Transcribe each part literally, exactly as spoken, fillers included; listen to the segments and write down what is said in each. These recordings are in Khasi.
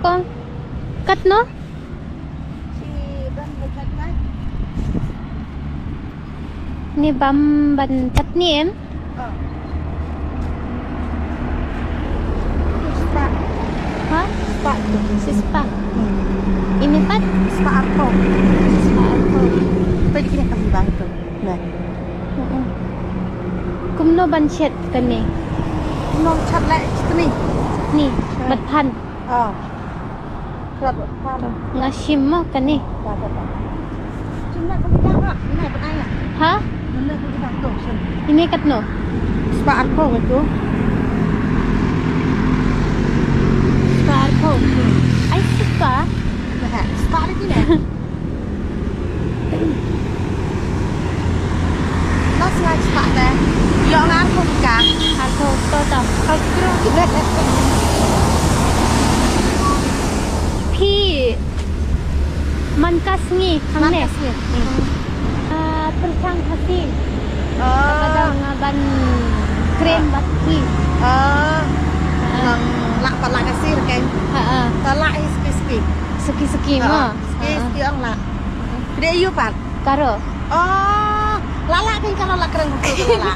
Kong. Katno? Ni bam ban chutney em? Ha? Spah. Shi spah. Ini pat? Spah arphew. Spah arphew. Kumno ban shet kane? Kumno shet leh chutney? Ni, bad phan. Nga shim mo kane. Ha? Ine katno? Spah arphew. Spah arphew. Ai spah. Spah lagi ne. Los nga spah te. Ïoh nga arphew ka. Arphew to to. Phi man ka sngi hangne. Pyrshang Khasi. Ka dang nga ban kren bad phi. Nang lah pat lah Khasi re kein. Ha. Ta lah hi suki suki. Suki suki mo. Suki suki ong lah. Phi dei aïu pat? Garo. Oh, lah lah kein Garo lah kren Garo lah.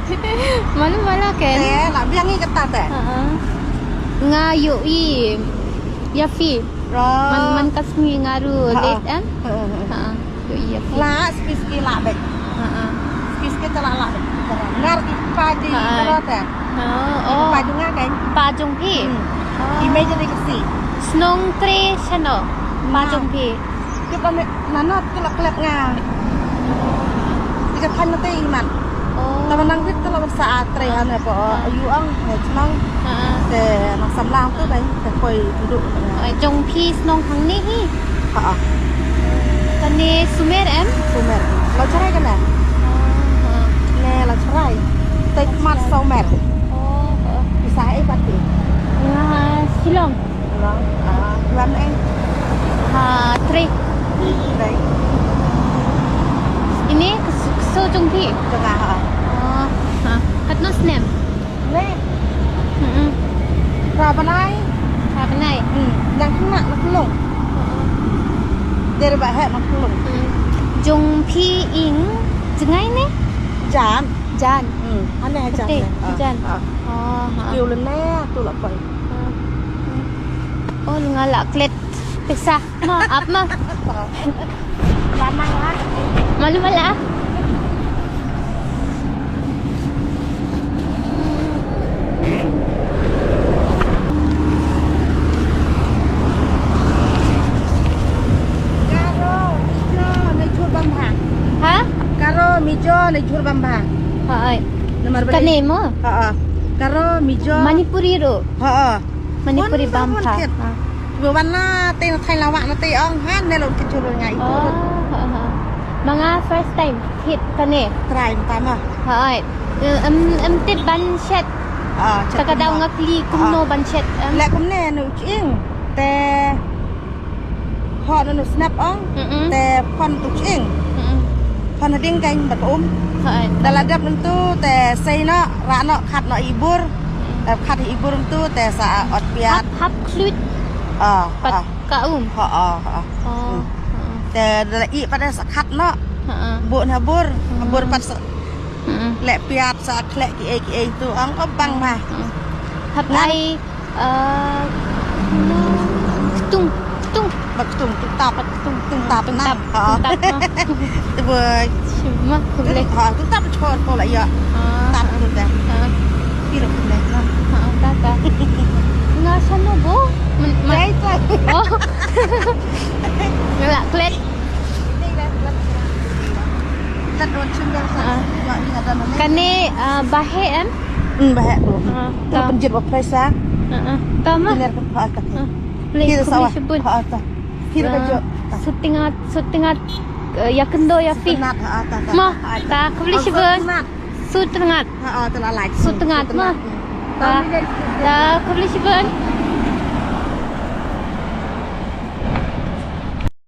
Malu malu kein. Eh, lah biang i kata te. Nga ïohi ïa phi. Man man ka sngi nga ruh late em. Ha. Ïohi ïa phi. Lah suki suki lah bad. Suki suki te lah lah bad. Ngar i pa ji Garo te. Oh. Pa jong nga kein. Pa jong phi. I mei jong i Khasi. Shnong tre shano? Pa jong phi. Tip ane nana tu la klet nga. Ti ka than na te iman. Oh. Tama nang bit tu la sa a tre ane po. Ayu ang ne chnong. Te nang samlang tu bai te koi duduk. Jong phi shnong hangne hi. Ha. Kane Sumer em? Sumer. La charai kane. Ne la charai. Te kmat Sumer. Oh. Pisa e pati. Nga Shillong. Hello. Ah, Tuan eh. Ha, Trei. Trei. Ini ksu ksu jong phi. Jong nga ha. Oh, ha. Katno snem? Ne. Hmm. Phra bnai. Phra bnai. Hmm. Nang kena nak long. Dari bah nak long. Jong phi ing jngai ne? Jan. Jan. Hmm. Ane jan. Jan. Oh, ha. Kiu lene tu la pai. Oh, nga la klet pisa. Ma, ap ma. Malu mala. Garo, Mizo, ne jhur bam bha. Ha? Garo, Mizo, ne jhur bam bha. Ha, ai. Namar bale. Kane mo? Ha, ha. Garo, Mizo. Manipuri ro. Ha, ha. Manipuri bam bha. Bo wan na te na thai la wa na te ong ha ne lo ki churu ngai. Oh, ha ha. Ma nga first time hit kane. Try ta ma. Ha ai. Em em tip ban shet. Ah, ta ka daw nga kli kumno ban shet. Le kumne nu ching. Te ho nu snap ong. Te phon tu ching. Phon ding kain ba um. Da la dep ntu te sei no ra no khat no ibur. Khat ibur ntu te sa ot piat. Hap hap klut. Ah. Pat ka um. Ha ah. Te da la i pat sa khat no. Bu na bur. Bur pat sa. Le piat sa khlek ki ei ki ei tu ang ko bang ma. Hap ai. Ktung ktung. Ba ktung ktung tap ktung ktung tap na. Ha. Te boi. Shima khublei. Ha ktung tap chor ko la ya. Tap tu da. Kiro khublei na. Ha ta ta. Nga shano bo. Dai ta. Oh. Nga la klet. Kane bahe em? Hmm, bahe tu. Tu penjir ba presa. Tama. Khublei shibun. Khublei shibun. Sutingat sutingat ya kendo ya pi. Ma ta khublei shibun. Sutingat. Sutingat. Sutingat ma. Ta khublei shibun.